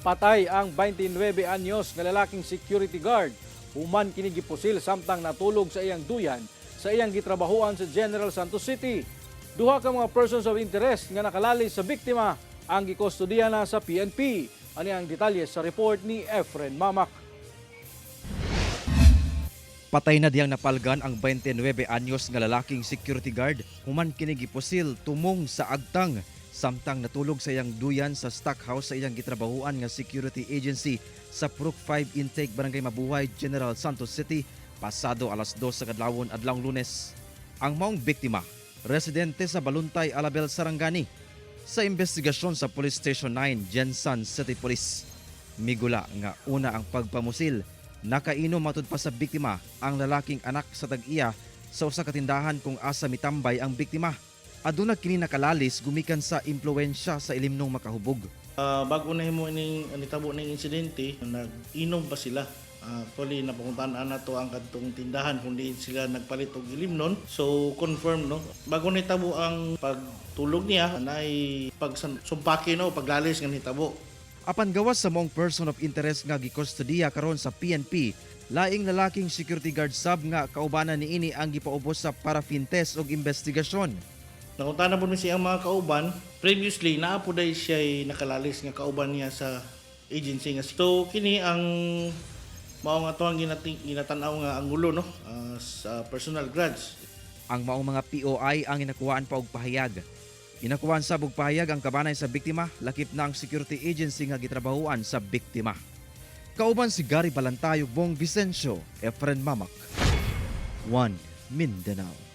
Patay ang 29 anyos nga lalaking security guard human kini gipusil samtang natulog sa iyang duyan sa iyang gitrabahoan sa General Santos City. Duha ka mga persons of interest nga nakalalis sa biktima ang gikustodiya na sa PNP. Ani ang detalye sa report ni Efren Mamak. Patay na diyang napalgan ang 29 anyos nga lalaking security guard human kini gipusil tumong sa agtang samtang natulog sa iyang duyan sa stockhouse sa iyang gitrabahuan nga security agency sa Purok 5 Intake, Barangay Mabuhay, General Santos City pasado alas 2 sa kadlawon adlawng Lunes. Ang maong biktima, residente sa Baluntay, Alabel, Sarangani. Sa investigasyon sa Police Station 9, Gensan City Police, migula nga una ang pagpamusil, nakainom matud pa sa biktima ang lalaking anak sa tag-iya sa usa ka tindahan kung asa mitambay ang biktima. Aduna kini nakalalis gumikan sa impluwensya sa ilimnong makahubog. Bago na himo ining nitabo ning insidente, nag-inom pa sila. Actually, napangutan na to ang kadtong tindahan kung diin sila nagpalit og ilimnon. So confirm, no. Bago nitabo ang pagtulog niya, naay pagsumpaki, no, paglalis nga nitabo. Apan gawas sa maong person of interest nga gikustodiya karon sa PNP, laing lalaking security guard sab nga kaubanan niini ang gipaubos sa paraffin test og investigasyon. Nangutana po mi siyang mga kauban, previously naa po day siya nakalalis nga kauban niya sa agency nga. So kini ang mao nga to ang ginatan-aw nga angulo, no, sa personal grudge. Ang maong mga POI ang ginakuhaan pa og pahayag. Ginakuhaan sa og pahayag ang kabanay sa biktima, lakip na ang security agency nga gitrabahuan sa biktima. Kauban si Gary Balantayog, Bong Vicencio, Efren Mamak. 1 Mindanao.